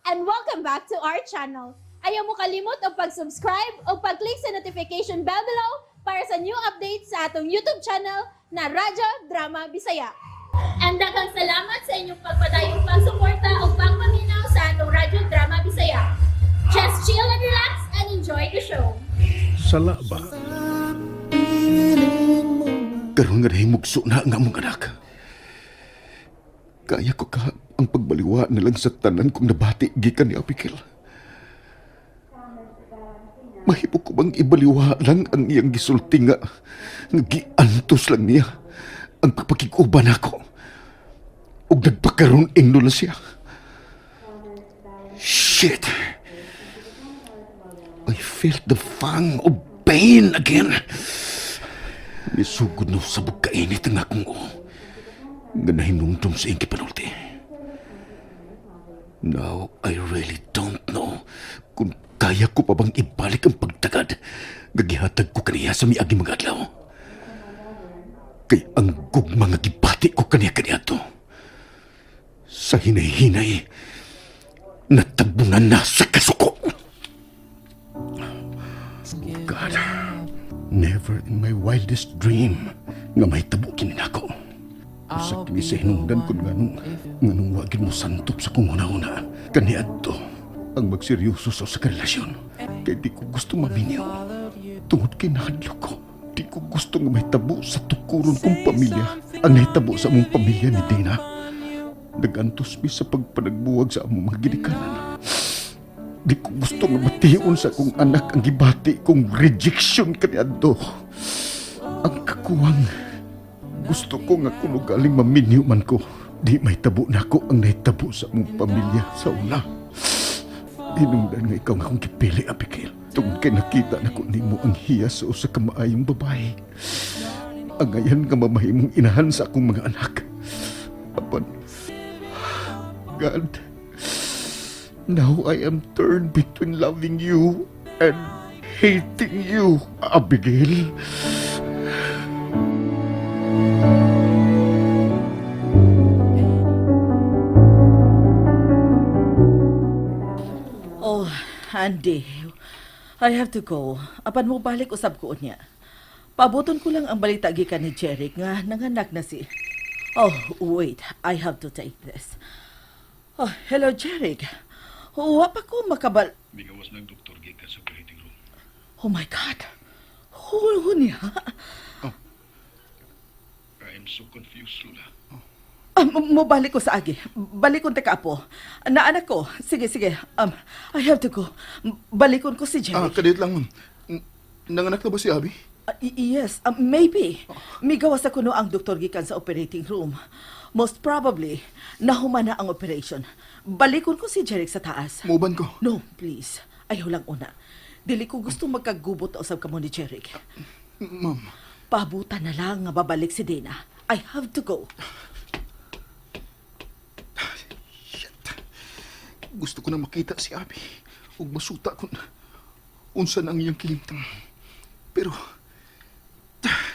And welcome back to our channel. Ayaw mo kalimot og pag-subscribe o pag-click sa notification bell below para sa new updates sa atong YouTube channel na Radyo Drama Bisaya. And daghang salamat sa inyong pagpadayong pagsuporta o pagpaminaw sa atong Radyo Drama Bisaya. Just chill and relax and enjoy the show. Sala ba? Karon nga nahimugso na ang among anak. Kaya ko ka ang pagbaliwa na lang sa tanan kong nabati gikan ni Abigail. Mahimo ko bang ibaliwa lang ang iyang gisulti nga nga giantos lang niya ang pagpakig-uban nako? Ug nagpakaroon ingno lang siya. Shit! I felt the fang of pain again. Nisugod na usab og kainit ang akong ulo nga nahinumdum sa iyang gipanulti. Now, I really don't know kung kaya ko pa bang ibalik ang pagtagad nga gihatag ko kaniya sa miaging mga adlaw. Kay ang gugma nga gibati ko kaniya kaniadto, sa hinay-hinay, natabunan na sa kasuko. God, never in my wildest dream nga mahitabo kini nako. Usa kini sa hinungdan kon nganong wa gyud mo santop sa akong hunahuna kaniadto ang magseryoso sa usa ka relasyon. Kay di ko gusto maminyo tungod kay nahadlok ko. Di ko gusto nga mahitabo sa tukuron kong pamilya ang nahitabo sa among pamilya ni Dana. Nagantos mi sa pagpanagbuwag sa among mga ginikanan. Di ko gusto nga mation sa akong anak ang gibati kong rejection kaniadto. Ang kakuwang, gusto ko nga kung ugaling maminyo man ko, di mahitabo nako ang nahitabo sa among pamilya sa una. Hinungdan nga ikaw nga akong gipili, Abigail, tungod kay nakita nako nimo ang hiyas sa usa ka maayong babae. Angayan nga mamahimong inahan sa akong mga anak. Apan, God, now I am turned between loving you and hating you, Abigail. Oh, Andy, I have to go. Apan mo balik usab ko niya. Pabuton ko lang ang balita gikan ni Jeric nga nanganak na si. Oh, wait. I have to take this. Oh, hello, Jeric. Wa pa ko makabal. Migawas ng doktor gikan sa operating room. Oh my God. Hu niya? I am so confused, Lola. Ah, mo balik ko sa agi. Balikon ta ka apo. Naanak ko. Sige, sige. I have to go. Balikon ko si Ah, Jeric. kadiyot lang, ma'am. Nanganak na ba si Abby? Ah, yes, maybe. Migawas ako no ang doktor gikan sa operating room. Most probably, nahuman na ang operation. Balikon ko si Jeric sa taas. Muban ko. No, please. Ayaw lang una. Dili ko gusto magkagubot na usab kamo ni Jeric. Ma'am, Pabutan na lang nga babalik si Dana. I have to go. Shit. Gusto ko na makita si Abby. Ug masuta kung unsa na ang iyang kilimtang. Pero,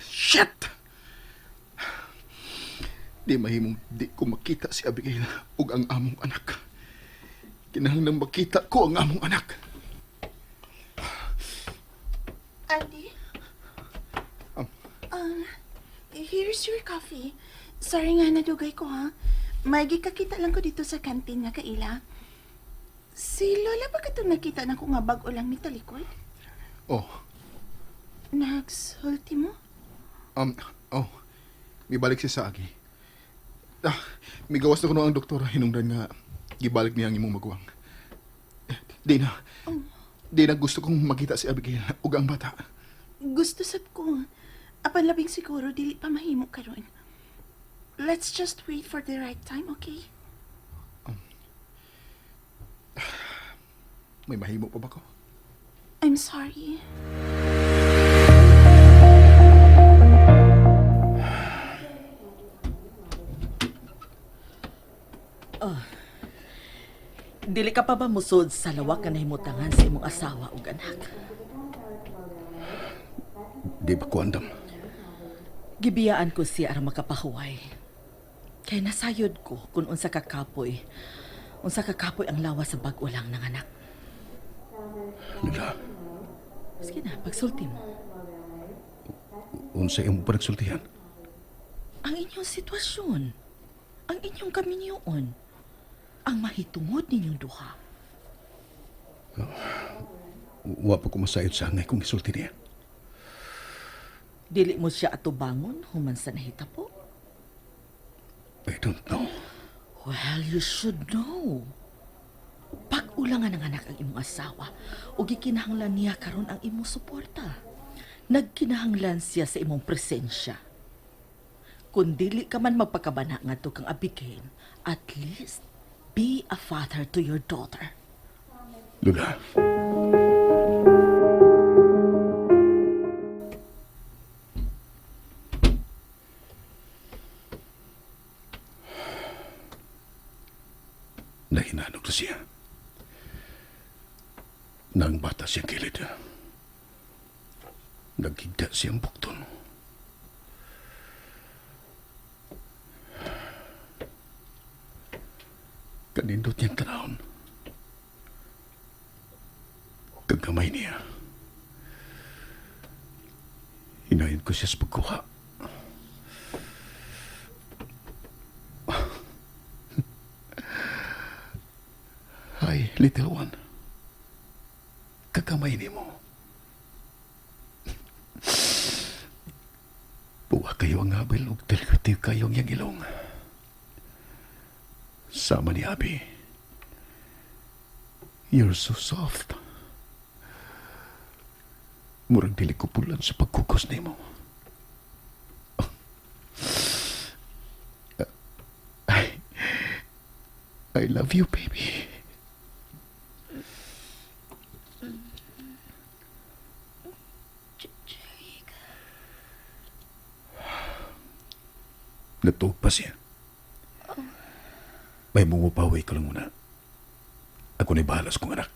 shit! Di mahimong di ko makita si Abigail ug ang among anak. Kinahanglan makita ko ang among anak. Andy? Here's your coffee. Sorry nga nadugay ko ha. May gikakita lang ko dito sa canteen nga kaila. Si Lola ba katong nakita na ko nga bag-o lang ni talikod? Oh, Nagsulti mo? Oh. Mibalik siya sa agi. Ah, migawas na kuno ang doktor, hinungdan nga gibalik niya ang imong maguwang. Eh, Dina. Dina, gusto kong makita si Abigail ug ang bata. Gusto sab ko. Apan labing siguro dili pa mahimo karon. Let's just wait for the right time, okay? May mahimo pa ba ko? I'm sorry. Dili ka pa ba musod sa lawak nga nahimutangan sa imong asawa ug anak? Di ba ko andam? Gibiyaan ko siya aron makapahuway. Kay nasayod ko kung unsa ka kapoy Unsa ka kapoy ang lawas sa bag-o lang nanganak. Lula, Sige na, pagsulti mo. unsa imo panagsultihan? Ang inyong sitwasyon, ang inyong kaminyoon, ang mahitungod ninyong duha. Wa pa ko masayod sa angay kung isulti niya. Dili mo siya atubangon human sa nahitabo. I don't know. Well, you should know. Pag-ulangan ng anak ang imong asawa, ug gikinahanglan niya karon ang imong suporta. Nagkinahanglan siya sa imong presensya. Kung dili ka man magpakabana ngadto kang Abigail, at least be a father to your daughter. Lula. Nahinanok na siya. Nang bata siyang kilid. Nagigda siyang bukton. Kanindot niyang tanahon. Kagamay niya. Hinayin ko siya sa pagkuha. Hi, little one. Kakamay ni mo. Buwa kayo ang abil ug tilgatiw kayo ang iyang ilong. Sama ni Abby. You're so soft. Murag dili ko pulan sa pagkukos nimo. I, I love you, baby. Jeric. Natuog pa siya. May mumupaway ka lang muna. Ako na'y bahala sa kong anak.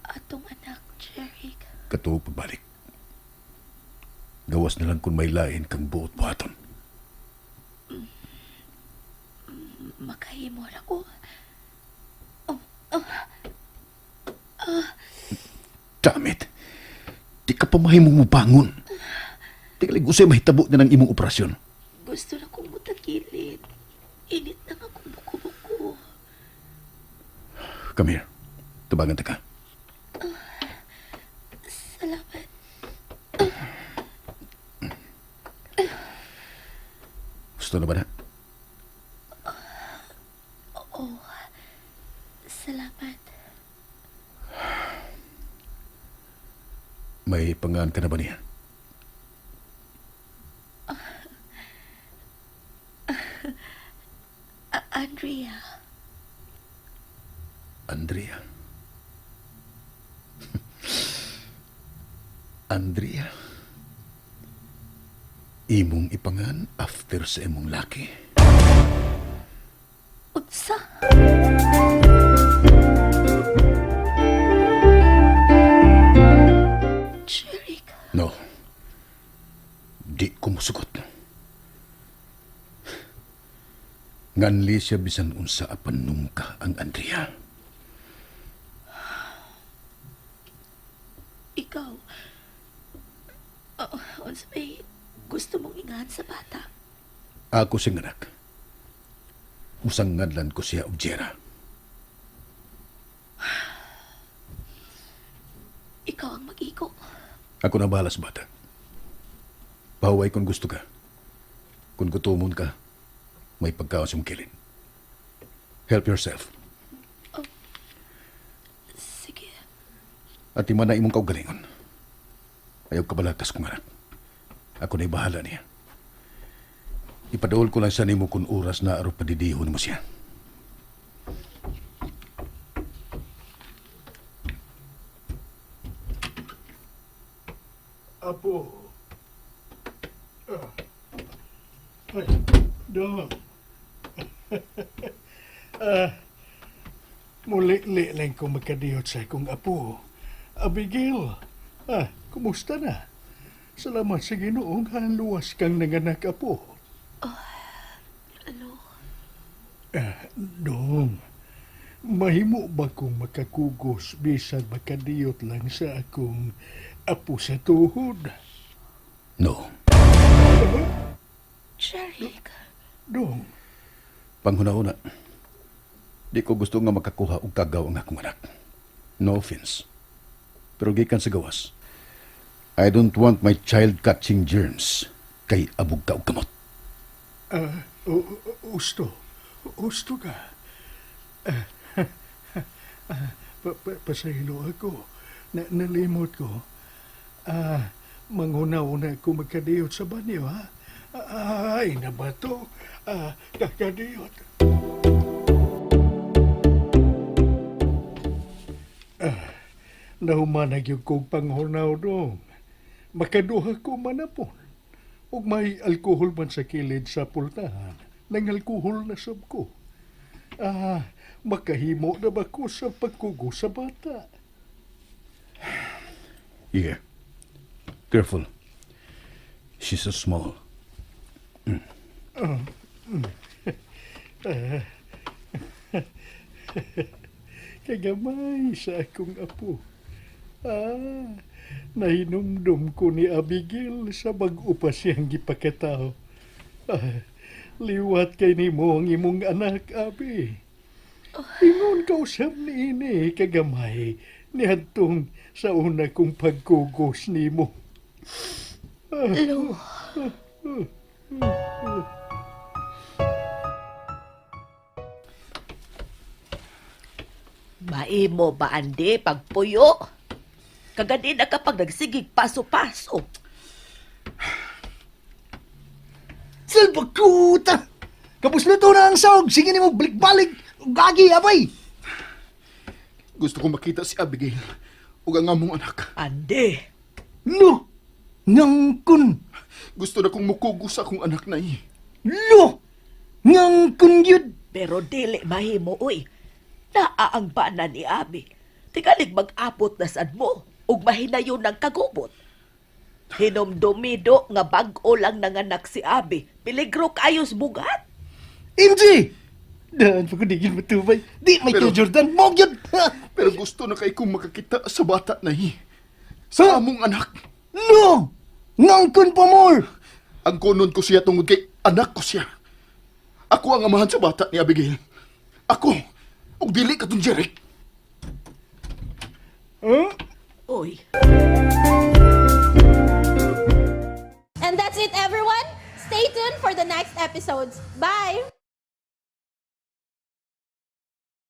Atong anak, Jeric. Katuog pagbalik. Gawas na lang kung may lain kang buot buhaton. Makahimo ra ko. Damn it! Di ka pa mahimong mubangon. Di ka lang usay mahitabo na ng imong operasyon. Gusto na kong mutagilid. Init na nga kong buko-buko. Come here. Tubangan ta ka. Salamat. Gusto na ba na? Oo. Salamat. May pangaan ka na ba niya? Andrea. Andrea. Andrea. Imong ipangan after sa imong laki. Unsa? Jeric. No. Di ko musugot. Nganli siya bisan unsa apan nungka ang Andrea. Ikaw. Unsa may gusto mong ingahan sa bata? Ako siyang anak. Usang ngadlan ko siya og Jera. Ikaw ang mag-igo. Ako na bahala sa bata. Pahuway kung gusto ka. Kung gutomon ka, may pagkaon sa mong kilin. Help yourself. Sige. At ima na imong kaugalingon. Ayaw kabalakas kong anak. Ako na'y bahala niya. Ipaduol ko lang sa nimo kung oras na aron padidihon mo siya. Apo. Ah. Ay, dong. Ah, muli-li lang ko magkadiyot sa akong apo. Abigail, kumusta na? Salamat sa Ginoo nga luwas kang nanganak, apo. Lolo. Dong, Mahimo ba kong makakugos bisan makadiyot lang sa akong apo sa tuhod? No. Jeric. Dong, Panghuna-una, di ko gusto nga makakuha og kagaw ang akong anak. No offense. Pero gikan sa gawas, I don't want my child catching germs kay abog ka og kamot. ah, usto. Usto ka. Ah, ah, pasaylo ako. Nalimot ko. Ah, manguna-una ko magkadiyot sa banyo, ha? Ay, na ba to? Ah, kakadiyot. Ah, nahumanag yung kong panghunaw dong. Makaduha ko manapon. Ug may alkohol man sa kilid sa pultahan. Nang alkohol na sab ko. Ah, makahimo na ba ko sa pagkugo sa bata? Here. Careful. She's so small. Kagamay sa akong apo. Ah, nahinumdum ko ni Abigail sa bag-o pa siyang gipakatao. Ah, liwat kay nimo ang imong anak, Abi. Ingon ka usab ni ini kagamay niadtong sa una kong pagkugos nimo. Lo. Maimo ba andi pagpuyo? Kagani na kapag nagsigig paso-paso. Salbakuta! Kapos luto na ang sahog. Sige nimo balik-balik. Gagi, abay! Gusto ko makita si Abigail ug ang among anak. Andi, Lo! Ngangkon! Gusto na kong mukugo sa akong anak na eh. Lo! Ngangkon yun! Pero dili mahimo uy. Naa ang bana ni Abi. Tingalig mag-apot na sad mo ug mahinayon ng kagubot. Hinumdumido nga bag-o lang nanganak si Abi. Peligro kayos bugat. MG! Daan pa ko di yun matubay. Di, Michael Jordan. Mog yun! Pero gusto na kay kong makakita sa bata na eh. Sa among anak. Lo! Ngangkon pa more! Ang kunon ko siya tungod kay anak ko siya. Ako ang amahan sa bata ni Abigail. Ako! Ug dili ka tong Jeric. Huh? Uy, And that's it, everyone. Stay tuned for the next episodes. Bye!